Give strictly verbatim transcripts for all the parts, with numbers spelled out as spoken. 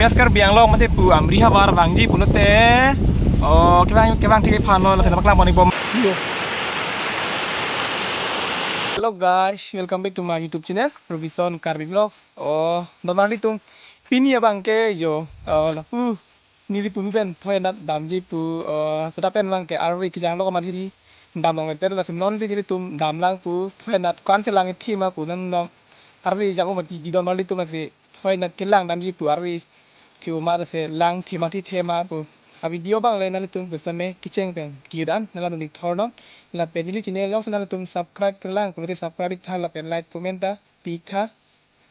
West Karbi Anglong mate pu Amri havar vangji pulote. Oh, kevang kevang thik aphan lo, lapen paklang pon-ik bom. Hello guys, welcome back to my YouTube channel, Robison Karbi Vlogs. Oh, donmarlitum, pini abangke yo, oh, lapu neli punu pen thoi anat damji pu, oh, soda pen abangke arve kejang lo kamatiri damlong enter, lasi non si nelitum damlang pu thoi anat ko-an si lang thima pu non non arve jang umati di donmarlitum, lasi thoi anat kelang damji pu arve thema, lasi lang thema thi thema pu. A video abang le nanglitum pusitame kecheng pen kir an nangla nangli thor non. Lapen neli channel jongsi nanglitum subscribe kelang pulote subscribe ik tha lapen like comment ta pi ik tha.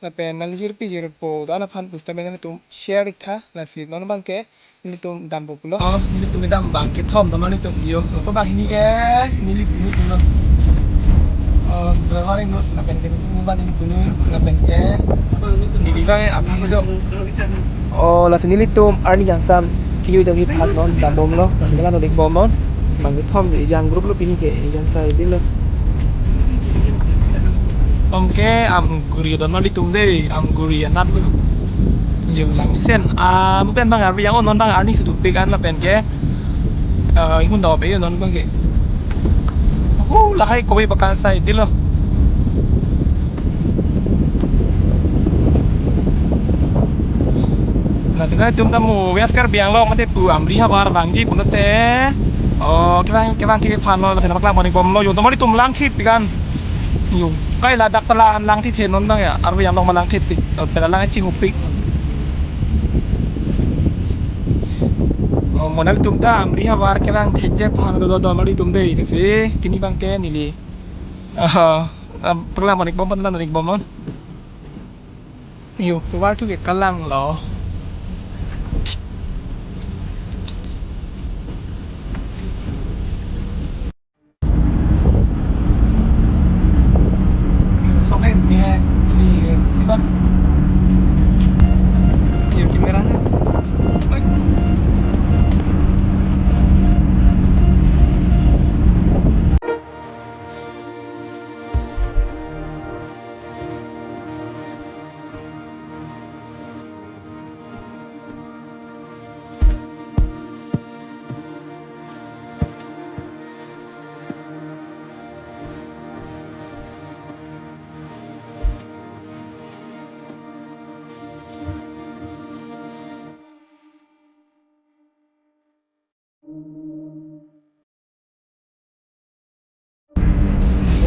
Lapen nangli jirpi jirpo do-an aphan pusitame nanglitum share ik tha. Lasi non abangke nelitum dampo pulo. Oh, nelitum dam abangke thom donmarlitum yo. Lapu abang hini ke neli punu punu. Oh, driver inut lapen ke punu abang neli punu lapen ke neli abang aphi do. Oh, lasi nelitum arni kangsam thijui damji aphan non dambomlo. Lasi nangla nanglik bomnon. Abangke thom ejang group lo pini ke, ejang sai dilo. Thom ke Amguri donmarlitum dei, Amguri anat lo. Jeng lang mesen. Ah, mungkin abang arve jang, oh, non abang arni si dopik an lapen ke. Ah, inghun dop e non abangke. Oh, lahai kove pakan sai dilo. Lasi nangtum ta mo West Karbi Anglong mate pu Amri havar vangji pulote. Oh, kevang kevang thik aphan lo, lapen paklang pon-ik bomlo yo. Donmarlitum lang thip pikan. Yo, kai ladak ta la-an lang thithe non abang ya. Arve jang long ma lang thithe. Oh, pela lang chingupik. Oh, mo nanglitum ta Amri havar kevang thekji aphan do do donmarlitum dei. Lasi pini abangke neli. Ah, ah, paklang pon-ik bom, paklang pon-ik bomnon. Yo, tovar thu ke kalang lo. Sokle ni hai, ni sibat. Yo, kamera hai. Baik.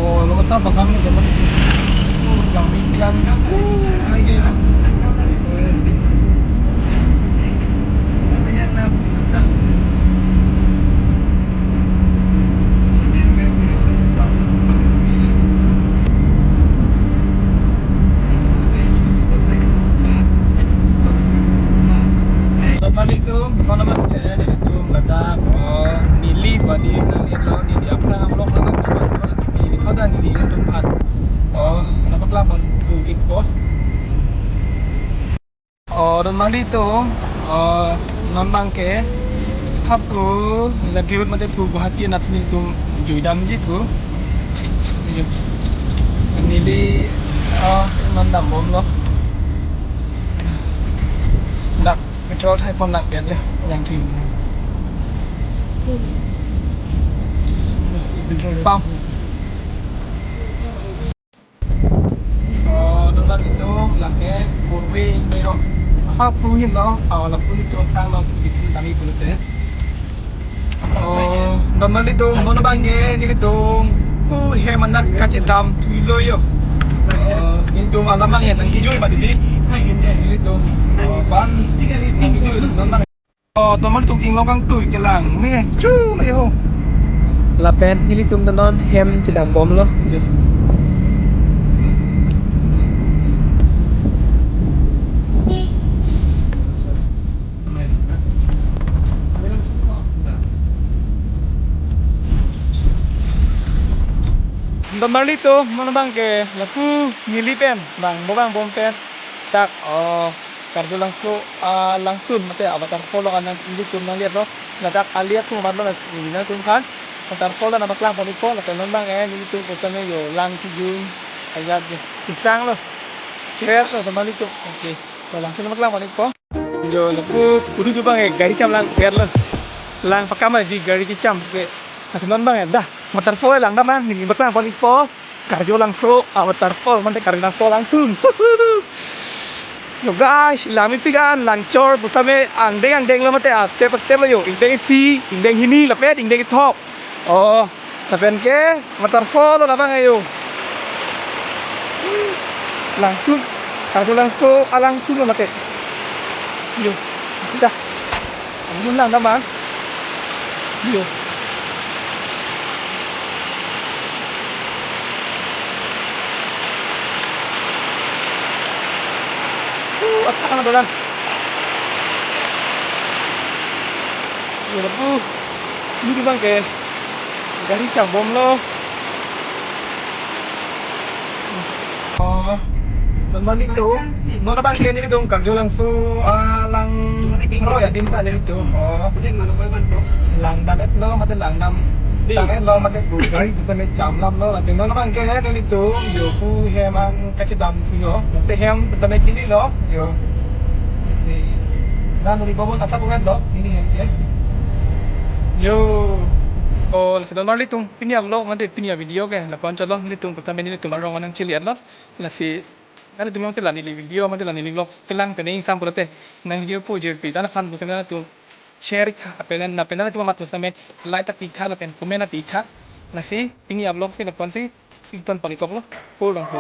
Oh, lo sa bakam ni jaman. Oh, yang bibian. Ai ke. Assalamualaikum, teman-teman. Nelitum ladak, oh, neli badi neli lo, neli aphrang amlok lo, neli khoda neli nelitum aphan. Oh, nangpaklang pon-ikpo. Oh, donmarlitum, oh, non abangke hapu la Dihut mate pu Guwahati anat nelitum jui damji pu. Neli, oh, non dambomlo. Dak petrol thai pon lak ya, yang thin. Petrol pump. Oh, donmarlitum, lake four way ni lo. Apa puhin lo? Oh, lapu nelitum tang lo, nelitum tang ipu te. Oh, donmarlitum, non abangke nelitum pu hem anat kachedam thuilo yo. Oh, nelitum alam abang ya nangkejui mati di. Nelitum, oh, ban nangkejui, non abang. Oh, donmarlitum inglong kangtui kelang me chu le ho. Lapen nelitum ta non hem chedambomlo. Donmarlitum, non abangke lapu neli pen, bang, bo bang bom pen. Dak, oh, Karbi Langso, ah, Langsun, mate a waterfall lo kan nelitum nangliat lo. Ladak aliat tum amat lo na, neli nangtum aphan waterfall lo nangpaklang pon-ikpo, lapen non abang eh, nelitum kosan yo, lang kijun, ayat je. Pisang lo. Cheers lo, donmarlitum. Okay. Lo Langsun nangpaklang pon-ikpo. Yo, lapu kudu tu bang eh, gari cham lang, biar lo. Lang pakam aji gari cham ke. Nasi non bang eh, dah. Waterfall lang dah bang, neli bertang paling po. Karjolangso, ah, waterfall, mate Karjolangso langsung. Yo guys, lang mepik an, lang chor, pusitame angdeng angdeng lo mate, ah, tep tep lo yo, ingdeng isi, ingdeng hini, lapen ingdeng ithok. Oh, lapen ke, waterfall lo labang ayo. Langsung, Karjolangso, ah, langsung lo mate. Yo, dah. Ang lang naman. Yo. Uh, at ang dolan. Yo, lapu. Ini di bang ke. Gari cham bom lo. Oh, non bang nelitum, non bang ke nelitum Karjolangso, ah, lang ro ya din ta nelitum. Oh, lang dam-et lo, mate lang dam, dam-et lo, mate gari pusitame cham lam lo, mate non bang ke nelitum, yo pu hem an kachedam su yo, mate hem pusitame kini lo, yo. Si, dan ri babon asa bukan lo, ini hem ke. Yo. Oh, lasi non bang nelitum. Pini a-vlog mate pini a-video ke lapu-an chotlo, nelitum pusitame nelitum arong nangchili-etlo. Lasi nanglitum mate la neli video mate la neli vlog kelang pen ingsam pulote nang jirpo jirpi ta aphan pusitame nanglitum share tha, lapen lapen nanglitum amat pusitame like ta pitha lapen comment ta pitha. Lasi pini a-vlog ke lapu-an si ington pangikoklo. Pulang po.